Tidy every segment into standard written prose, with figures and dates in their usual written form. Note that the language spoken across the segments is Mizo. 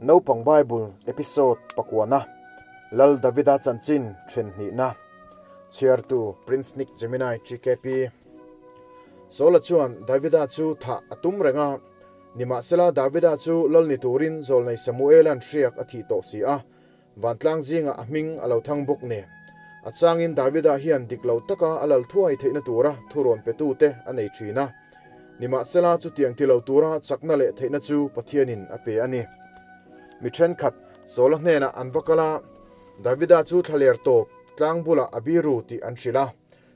Naupang Bible Episode pakuana, Lal Davida chanchin then hnihna, Chhiartu Prince Nick Gemini TKP. Saula chuan Davida chu thah a tum reng a, nimahsela Davida chu lal ni turin zawlnei Samuela'n hriak a thih tawh si a, Vantlang zingah a hming a lo thang bawk nen. A changin Davida hian dik lo taka a lal thuai theihna tura thurawn petute a nei thin a. Nimahsela chutiang ti lo tura chakna leh theihna chu Pathianin a pe a ni. Mi thenkhat Saula hnenah an va kal a, Davida chu thlaler tawp tlang bulah a biru tih an hrilh a.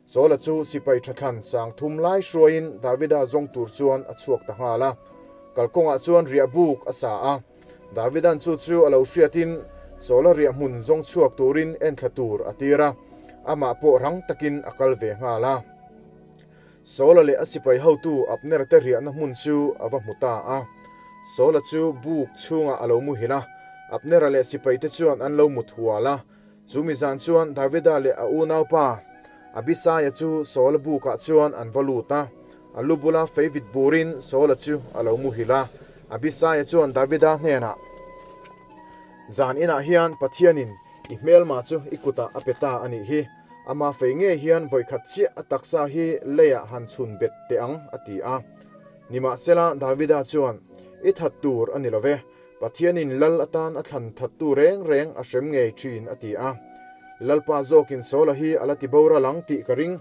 Saula chu sipai thathlan sang thum lai hruaiin Davida zawng tur chuan a chhuak ta nghal a. Kalkawngah chuan riah buk a sa a. Davidan chu chu a lo hriatin Saula riah hmun zawng chhuak turin enthla tur a tir a, amah pawh rang takin a kal ve nghal a. Saula leh a sipai hotu Abner te riahna hmun chu a va hmu ta a. Saula chu buk chhungah a lo muhil a, Abnera leh sipaite chuan an lo mut hual a. Chu mi zan chuan Davida leh a unaupa Abisaia chu Saula bukah chuan an va lut a. A lu bula feivit burin Saula chu a lo muhil a. Abisaia chuan Davida hnenah, Zan inah hian Pathianin i hmelma chu i kutah a pe ta a nih hi. Ama fei ngei hian vawikhat chiah a taksa hi leiah han chhun bet teh ang, a ti a. Nimahsela Davida chuan, I that tur a ni lo ve. Pathianin lal atan a thlan thattu reng reng a hrem ngei thin, a ti a. Lalpa zawkin Saula hi a la ti boral ang tih ka ring.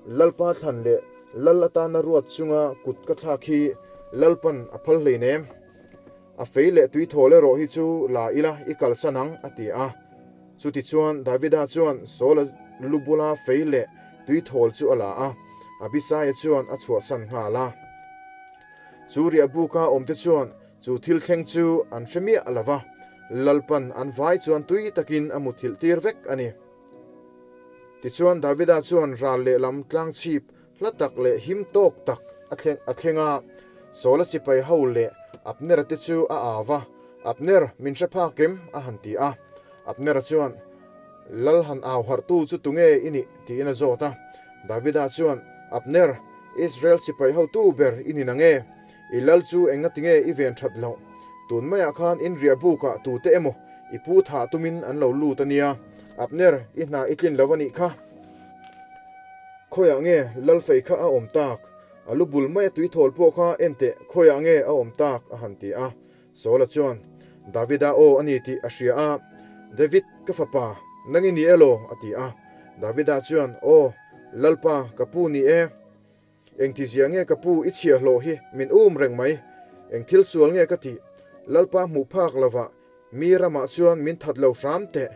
Lalpa thlan leh lal atana ruat chunga kut ka thlak hi Lalpan a phal hleinem. A fei leh tui thawl erawh hi chu la ila i kalsan ang, a ti a. Chutichuan Davida chuan Saula lu bula fei leh tui thawl chu a la a, Abisaia chuan a chhuahsan nghal a. Chu riahbuka awmte chuan Chu thil thleng chu an hre miah lo va, Lalpan an vai chuan tui takin a muthilh tir vek a ni. Tichuan Davida chuan ral lehlam tlang chhip hla tak leh him tawk tak a thleng a thleng a, Saula sipai ho leh Abnera te chu a au va, Abner, min hre phak em? a han ti a. Abnera chuan, Lal han au harhtu chu tunge i nih? tiin a zawt a. Davida chuan, Abner, Israel sipai hotu ber i ni nange? I lal chu enga tinge i ven that loh? Tun maiah khan in riah bukah tute emaw i pu thah tumin an lo lut a nia. Abner, i hna i tlin lo a nih kha. Khawiah nge lal fei kha a awm tak? A lu bul maia tui thawl pawh kha en teh, khawiah nge a awm tak? a han ti a. Saula chuan, Davida aw a ni tih a hria a, David, ka fapa, nang i ni elaw? a ti a. Davida chuan, Aw, Lalpa, ka pu ni e. Engtizia nge ka pu i chhiahhlawh hi min um reng mai? Eng thil sual nge ka tih? Lalpa hmuh phak lovah mi ramah chuan min that lo hram teh.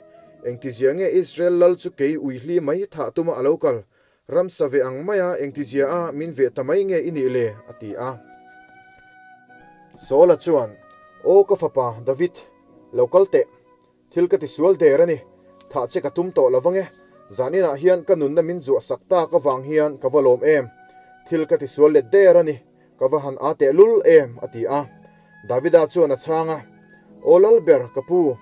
Engtizia nge Israel lal chu kei ui hli mai thah tuma a lo kal? Ramsa ve ang maia engtizia a min veh ta mai nge i nih le? a ti a. Saula chuan, Aw ka fapa David, lo kal teh. Thil ka ti sual der a ni. Thah che ka tum tawh lo vang e. Zaninah hian ka nunna min zuah sak tak avang hian ka va lawm em. Thil ka ti sual let der a ni. Ka va han aa teh lul em, a ti a. Davida chuan a chhang a, Aw Lalber, ka pu,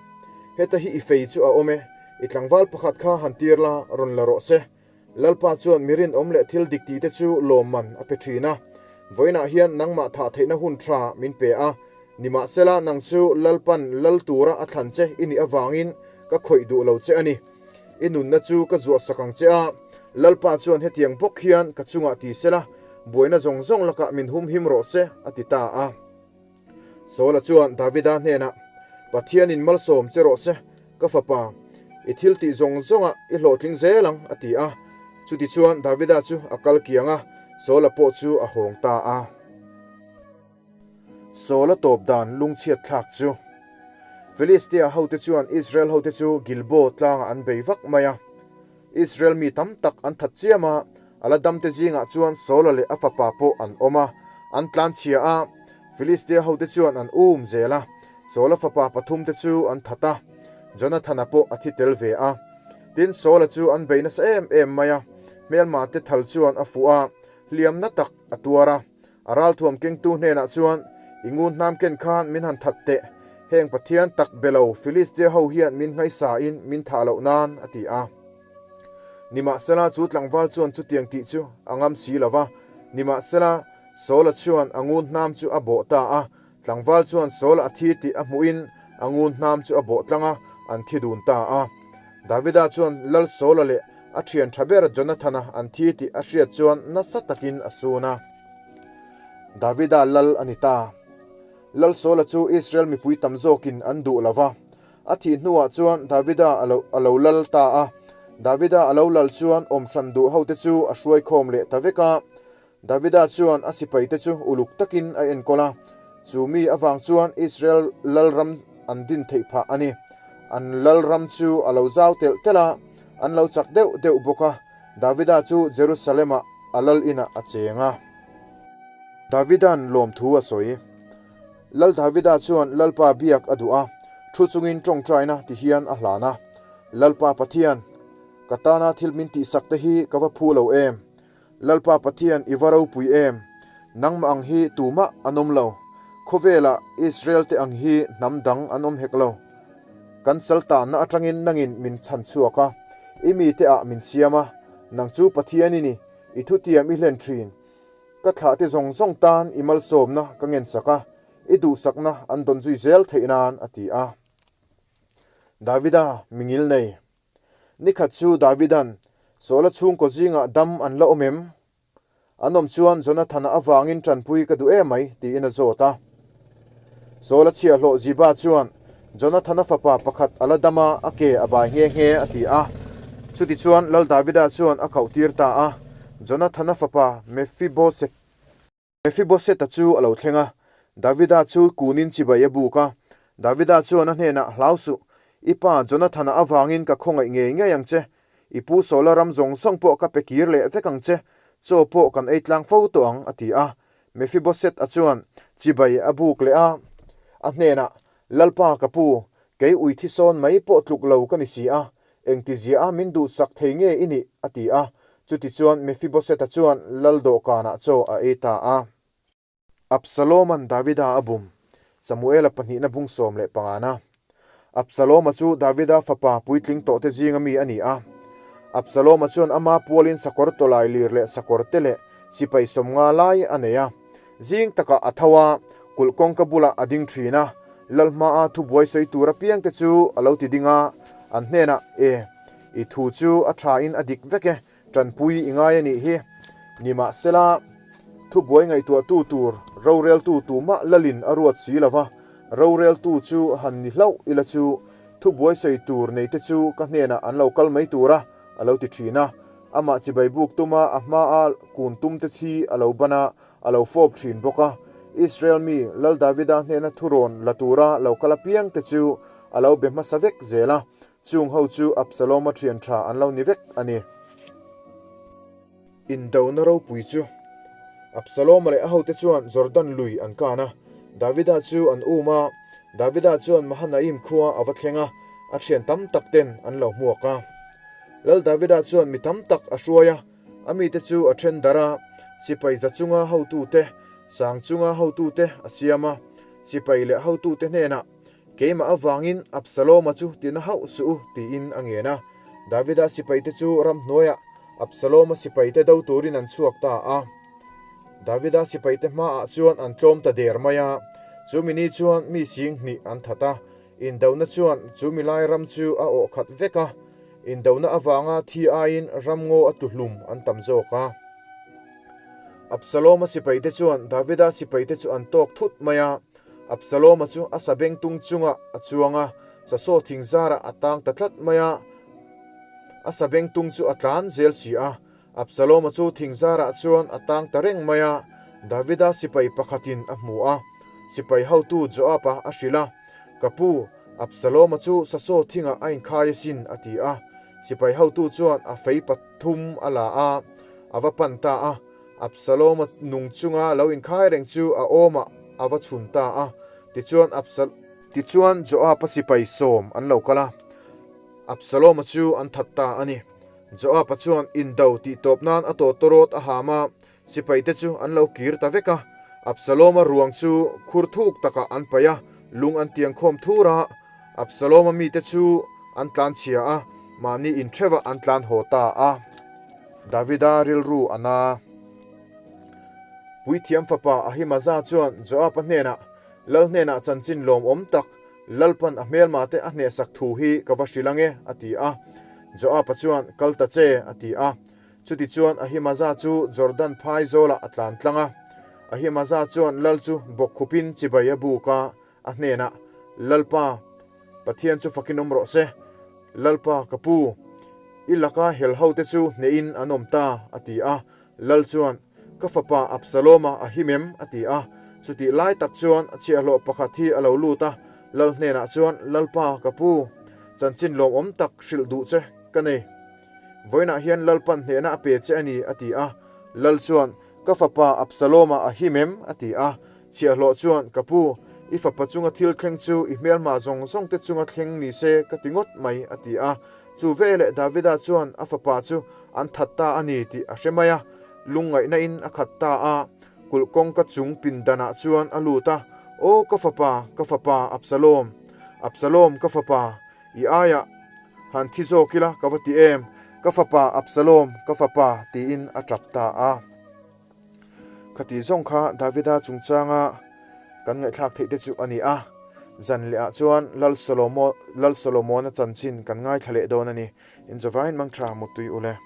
heta hi i fei chu a awm e. I tlangval pakhat kha han tir la, rawn la rawh se. Lalpa chuan mi rinawm leh thil dik tihte chu lawmman a pe thin a. Vawiinah hian nangmah thah theihna hun tha min pe a. Nimahsela nang chu Lalpan lal tura a thlan che i nih avangin ka khawih duh lo che a ni. I nunna chu ka zuahsak ang che a. Lalpa chuan hetiang bawk hian ka chungah ti sela, buaina zawng zawng lakah min humhim rawh se, a ti ta a. Saula chuan Davida hnenah, Pathianin malsawm che rawh se, ka fapa, i thil tih zawng zawngah i hlawhtling zel ang, a ti a. Chutichuan Davida chu a kal kiang a, Saula pawh chu a hawng ta a. Saula tawp dan lungchhiat thlak chu. Filistia hote chuan Israel hote chu Gilboa tlangah an bei vak mai a. Israel mi tam tak an that chiam a, a la damte zingah chuan Saula leh a fapa pawh an awm a, an tlanchhia a, Filistia hote chuan an um zel a, Saula fapa pathumte chu an that a, Jonathana pawh a thi tel ve a. Tin, Saula chu an bei nasa em em mai a, hmelmate thal chuan a fuh a, hliamna tak a tuar a. A ralthuam kengtu hnenah chuan, I ngun hnam ken khan min han that teh, heng Pathian tak be lo Filistia ho hian min ngaisain min thah loh nan, a ti a. Nimahsela chu tlangval chuan chutiang tih chu a ngam si lo va. Nimahsela Saula chuan a ngun hnam chu a bawh ta a, tlangval chuan Saula a thi tih a hmuhin A ngun hnam chu a bawh tlang a, an thi dun ta a. Davida chuan Lal Saula leh a thian tha ber Jonathana an thi tih a hriat chuan nasa takin a sun a. Davida lal a ni ta. Lal Saula chu Israel mipui tam zawkin an duh lo va. A thih hnuah chuan Davida a lo a lo lal ta a. Davida a lo lal chuan awm hran duh hote chu a hruai khawm leh ta vek a. Davida chuan a sipaite chu uluk takin a enkawl a, chu mi avang chuan Israel lalram an din theih phah a ni. An lalram chu a lo zau telh telh a, an lo chak deuh deuh bawk a. Davida chu Jerusalem-ah a lal inah a cheng a. Davida'n lawmthu a sawi. Lal Davida chuan Lalpa biak a duh a, thu chungin tawngtaina ti hian a hlan a, Lalpa Pathian, ka tana thil min tihsak te hi ka va phu lo em? Lalpa Pathian i va ropui em? Nangmah ang hi tumah an awm lo. Khawvelah Israel te ang hi hnam dang an awm hek lo. Kan sal tanna atangin nangin min chhan chhuak a, i mite ah min siam a, nang chu Pathian i ni, i thutiam i hlen thin. Ka thlahte zawng zawng tan i malsawmna ka ngensak a, i duhsakna an dawn zui zel theih nan, a ti a. Davida mingil nei. Nikhat chu Davida'n, Saula chhungkaw zingah dam an la awm em? An awm chuan Jonathana avangin tanpui ka duh em mai, tiin a zawt a. Saula chhiahhlawh Ziba chuan, Jonathana fapa pakhat a la dam a, a ke a bai nghe nghe, a ti a. Chutichuan Lal Davida chuan a khauhtir ta a, Jonathana fapa Mephibosheth. Mephibosheth-a chu a lo thleng a, Davida chu kunin chibai a buk a. Davida chuan a hnenah, Hlau suh, i pa Jonathana avangin ka khawngaih ngei ngei ang che. I pu Saula ram zawng zawng pawh ka pe kir leh vek ang che, chaw pawh kan ei tlang fo tawh ang, a ti a. Mephibosheth-a chuan chibai a buk leh a, a hnenah, Lalpa ka pu, kei ui thi sawn mai pawh tluk lo ka ni si a, Engtizia a min duhsak thei nge i nih? a ti a. Chutichuan Mephibosheth-a chuan lal dawhkanah chaw a ei ta a. Absaloma'n Davida a bum, Samuela pahnihna bung 15na. Absaloma chu Davida fapa puitling tawhte zinga mi a ni a. Absaloma chuan ama pualin sakawr tawlai lir leh sakawr te leh sipai 50 lai a nei a. Zing takah a tho a, kulh kawngka bulah a ding thin a, lal hmaa thubuai sawi tur apiangte chu a lo ti ding a, an hnenah, E, i thu chu a thain a dik vek e, tanpui i ngai a nih hi. Nimahsela, thubuai ngaihtuahtu tur roreltu tumah lalin a ruat si lo va, roreltu chu han ni hlauh ila chu thubuai sawi tur neite chu ka hnenah an lo kal mai tur a, a lo ti thin a. Amah chibai buk tuma a hmaa kun tumte thi a lo ban a, a lo fawp thin bawk a. Israel mi Lal Davida hnena thurawn la tura lo kal apiangte chu a lo be hmasa vek zel a, chung ho chu Absaloma thian tha an lo ni vek a ni. Indona ropui chu Absaloma leh a hote chuan Jordan lui an kan a, Davida chu an um a. Davida chuan Mahanaim khua a va thleng a, a thian tam tak ten an lo hmuak a. Lal Davida chuan mi tam tak a hruai a, a mite chu a then darh a, sipai za chunga hotute, sang chunga hotute a siam a. Sipai leh hotute hnenah, Keimah avangin Absaloma chu tina hauh suh u, tiin a ngen a. Davida sipaite chu ramhnuaiah Absaloma sipaite do turin an chhuak ta a. Davida sipaite hmaah chuan an tlawm ta der mai a, chumi ni chuan mi sing hnih an that a. Indona chuan chu milai ram chu a awh khat vek a, indona avanga thi aiin ramngaw a tuhlum an tam zawk a. Absaloma sipaite chuan Davida sipaite chu an tawk thut mai a, Absaloma chu a sabengtung chungah a chuang a, sasaw thing zarah a tang ta tlat mai a, a sabengtung chu a tlan zel si a. Absaloma chu thing zarah chuan a tang ta reng mai a, Davida sipai pakhatin a hmu a, sipai hotu Joab-a a hrilh a, Ka pu, Absaloma chu sasaw thingah a inkhai asin, a ti a. Sipai hotu chuan a fei pathum a la a, a va pan ta a. Absaloma nung chunga lo inkhai reng chu a awmah a va chhun ta a. Tichuan, Tichuan Joab-a sipai sawm an lo kal a, Absaloma chu an that ta a ni. Joab-a chuan indo tih tawp nan a tawtawrawt a ham a, sipaite chu an lo kir ta vek a. Absalom-a ruang chu khur thuk takah an paih a, lung an tiang khawm thur a. Absalom-a mite chu an tlan chhia a, mahni intheuhah an tlan haw ta a. Davida rilru a na. Puithiam fapa Ahimaza chuan Joab-a hnenah, Lal hnenah chanchin lawmawm tak. Lalpan a hmelmate a hnehsak thu hi ka va hrilh ang e, a ti a. Joab-a chuan, Kal ta che, a ti a. Chutichuan Ahimaza chu Jordan phai zawlah a tlan tlang a. Ahimaza chuan lal chu bawkkhupin chibai a buk a, a hnenah, Lalpa, Pathian chu fakin awm rawh se. Lalpa, ka pu, i laka hel hote chu hnehin an awm ta, a ti a. Lal chuan, Ka fapa Absaloma a him em? a ti a. Chutih lai tak chuan chhiahhlawh pakhat hi a lo lut a, Lal hnenah chuan, Lalpa, ka pu, chanchin lawmawm tak hrilh duh che ka nei. Vawiinah hian Lalpan hnehna a pe che a ni, a ti a. Lal chuan, Ka fapa Absaloma a him em? a ti a. Chhiahhlawh chuan, Ka pu, i fapa chunga thil thleng chu i hmelhma zawng zawng te chunga thleng ni se ka ti ngawt mai, a ti a. Chu veleh Davida chuan a fapa chu an that ta a ni tih a hre mai a, lungngaihna in a khat ta a. Kulh kawngka chung pindanah chuan a lut a, Aw ka fapa, ka fapa Absalom, Absalom ka fapa, i aiah han thi zawk ila ka va ti em, ka fapa Absalom, ka fapa, tiin a tap ta a. Khati zawng kha Davida chungchanga kan ngaihthlak theih te chu a ni a, zan leh ah chuan Lal Solomo Lal Solomona chanchin kan ngaithla leh dawn a ni. Inzawvain mangtha muttui ule.